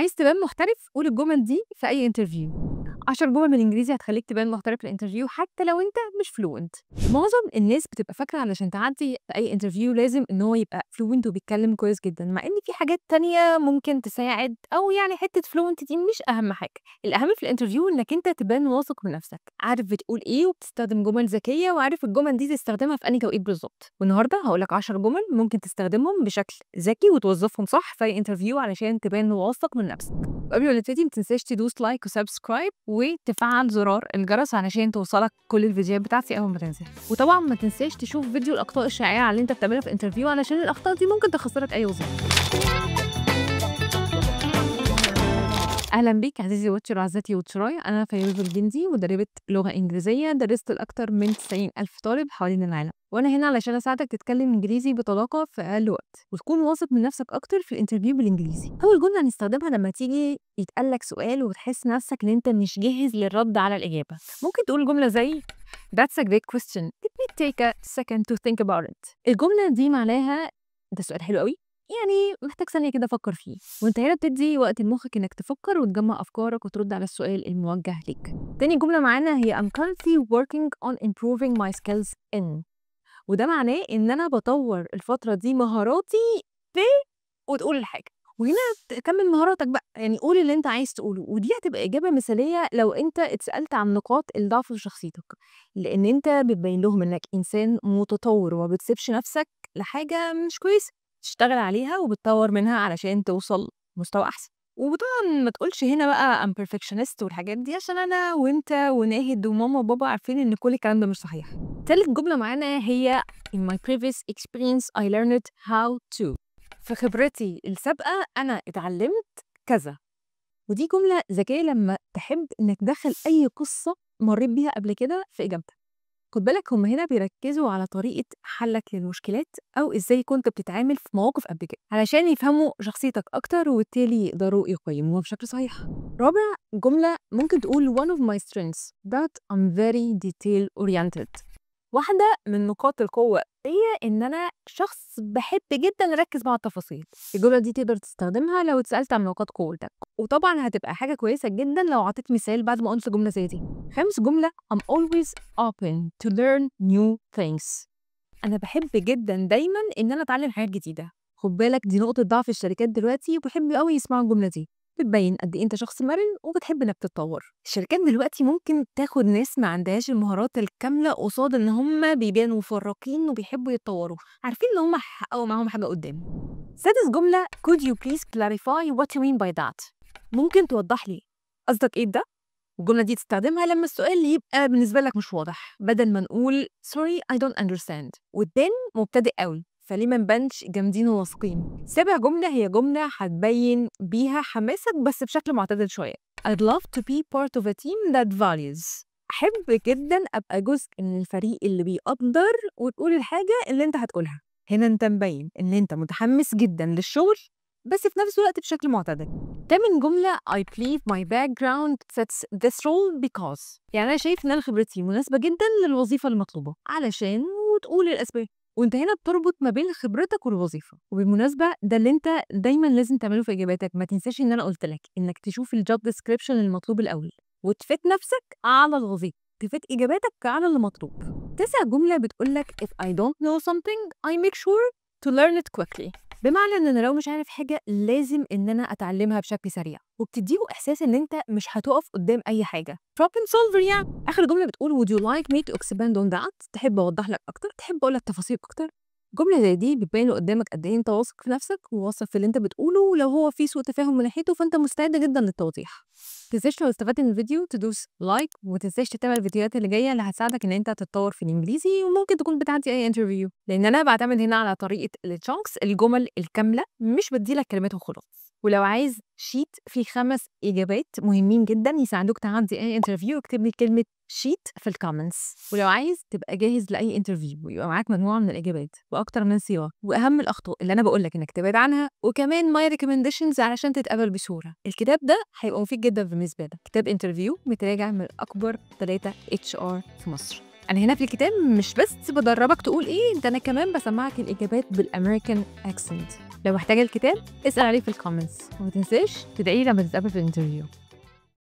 عايز تبان محترف؟ قول الجمل دي في أي interview. 10 جمل بالإنجليزي هتخليك تبان محترف في ال interview حتى لو أنت مش fluent. معظم الناس بتبقى فاكرة علشان تعدي في أي interview لازم إن هو يبقى fluent وبيتكلم كويس جدا، مع إن في حاجات تانية ممكن تساعد، أو يعني حتة fluent دي مش أهم حاجة. الأهم في ال interview إنك أنت تبان واثق من نفسك، عارف بتقول إيه وبتستخدم جمل ذكية، وعارف الجمل دي تستخدمها في أنهي توقيت بالظبط. والنهارده هقول لك 10 جمل ممكن تستخدمهم بشكل ذكي وتوظفهم صح في أي interview علشان تبان واثق من نفسك. وقبل ما نبتدي ما تنساش تدوس like و subscribe وتفعل زرار الجرس علشان توصلك كل الفيديوهات بتاعتي اول ما تنزل. وطبعا ما تنساش تشوف فيديو الاخطاء الشائعة اللي انت بتعملها في interview، علشان الاخطاء دي ممكن تخسرك اي وظيفة. اهلا بيك عزيزي watcher وعزيزتي واتشراي، انا فيروز الجندي، مدربه لغة انجليزية، درست لاكثر من 90,000 طالب حوالين العالم، وانا هنا علشان اساعدك تتكلم انجليزي بطلاقه في اقل وقت وتكون واثق من نفسك اكتر في ال interview بالانجليزي. اول جملة هنستخدمها لما تيجي يتقال لك سؤال وتحس نفسك ان انت مش جاهز للرد على الاجابة، ممكن تقول جملة زي That's a great question. Let me take a second to think about it. الجملة دي معناها ده سؤال حلو قوي، يعني محتاج ثانية كده أفكر فيه. وأنت هنا بتدي وقت لمخك إنك تفكر وتجمع أفكارك وترد على السؤال الموجه ليك. تاني جملة معانا هي I'm currently working on improving my skills in، وده معناه إن أنا بطور الفترة دي مهاراتي في، وتقول الحاجة. وهنا تكمل مهاراتك بقى، يعني قول اللي أنت عايز تقوله. ودي هتبقى إجابة مثالية لو أنت اتسألت عن نقاط الضعف في شخصيتك، لأن أنت بتبين لهم إنك إنسان متطور وما بتسيبش نفسك لحاجة مش كويسة، تشتغل عليها وبتطور منها علشان توصل مستوى أحسن. وطبعا ما تقولش هنا بقى I'm perfectionist والحاجات دي، عشان أنا وأنت وناهد وماما وبابا عارفين إن كل الكلام ده مش صحيح. تالت جملة معانا هي in my previous experience I learned how to. في خبرتي السابقة أنا اتعلمت كذا. ودي جملة ذكية لما تحب إنك تدخل أي قصة مريت بيها قبل كده في إجابتك. خد بالك هم هنا بيركزوا على طريقة حلك للمشكلات أو إزاي كنت بتتعامل في مواقف قبل كده، علشان يفهموا شخصيتك أكتر وبالتالي يقدروا يقيموها بشكل صحيح. رابع جملة ممكن تقول one of my strengths that I'm very detail oriented. واحدة من نقاط القوة هي إن أنا شخص بحب جدا أركز مع التفاصيل. الجملة دي تقدر تستخدمها لو اتسألت عن نقاط قوتك، وطبعا هتبقى حاجة كويسة جدا لو عطيت مثال بعد ما قلت جملة زي دي. خامس جملة I'm always open to learn new things. أنا بحب جدا دايما إن أنا أتعلم حاجات جديدة. خد بالك دي نقطة ضعف الشركات دلوقتي، وبيحبوا قوي يسمعوا الجملة دي. بتبين قد ايه انت شخص مرن وبتحب انك تتطور. الشركات دلوقتي ممكن تاخد ناس ما عندهاش المهارات الكاملة قصاد ان هم بيبانوا فراقين وبيحبوا يتطوروا، عارفين ان هم هيحققوا معاهم حاجة قدام. سادس جملة could you please clarify what you mean by that. ممكن توضح لي قصدك ايه ده؟ والجملة دي تستخدمها لما السؤال يبقى بالنسبة لك مش واضح، بدل ما نقول sorry I don't understand وتبان مبتدئ قوي، فليه ما نبانش جامدين وواثقين. سابع جملة هي جملة هتبين بيها حماسك بس بشكل معتدل شوية. I'd love to be part of a team that values. أحب جدا أبقى جزء من الفريق اللي بيقدر، وتقول الحاجة اللي أنت هتقولها. هنا أنت مبين إن أنت متحمس جدا للشغل بس في نفس الوقت بشكل معتدل. تامن جملة I believe my background fits this role because. يعني أنا شايف إن أنا خبرتي مناسبة جدا للوظيفة المطلوبة، علشان وتقول الأسباب. وانت هنا بتربط ما بين خبرتك والوظيفة. وبالمناسبة ده اللي انت دايما لازم تعمله في اجاباتك. ما تنساش ان انا قلت لك انك تشوف ال job description المطلوب الاول وت fit نفسك على الوظيفة، ت fit اجاباتك على اللي مطلوب. تسع جملة بتقول لك if I don't know something I make sure to learn it quickly. بمعنى ان انا لو مش عارف حاجة لازم ان انا اتعلمها بشكل سريع، وبتديه احساس ان انت مش هتقف قدام اي حاجة، problem solver يعني. اخر جملة بتقول would you like me to expand on that. تحب اوضح لك اكتر، تحب اقول لك تفاصيل اكتر. جملة زي دي بتبين قدامك قد ايه انت واثق في نفسك وواثق في اللي انت بتقوله، ولو هو في سوء تفاهم من ناحيته فانت مستعد جدا للتوضيح. متنساش لو استفدت من الفيديو تدوس like، ومتنساش تتابع الفيديوهات اللي جاية اللي هتساعدك ان انت تتطور في الانجليزي وممكن تكون بتعدي اي interview، لان انا بعتمد هنا على طريقه ال chunks، الجمل الكاملة، مش بديلك كلمات وخلاص. ولو عايز sheet فيه 5 اجابات مهمين جدا يساعدوك تعدي اي interview، اكتب لي كلمة sheet في ال comments. ولو عايز تبقى جاهز لاي interview ويبقى معاك مجموعة من الاجابات واكتر من صيغة واهم الاخطاء اللي انا بقول لك انك تبعد عنها، وكمان my recommendations علشان تتقبل بسهولة، الكتاب ده هيبقى مفيد جدا بالنسبة لك. كتاب interview متراجع من اكبر 3 HR في مصر. انا هنا في الكتاب مش بس بدربك تقول ايه، انت انا كمان بسمعك الاجابات بال American accent. لو محتاجة الكتاب اسأل عليه في ال comments، وما تنساش تدعي لي لما تتقابل في ال interview.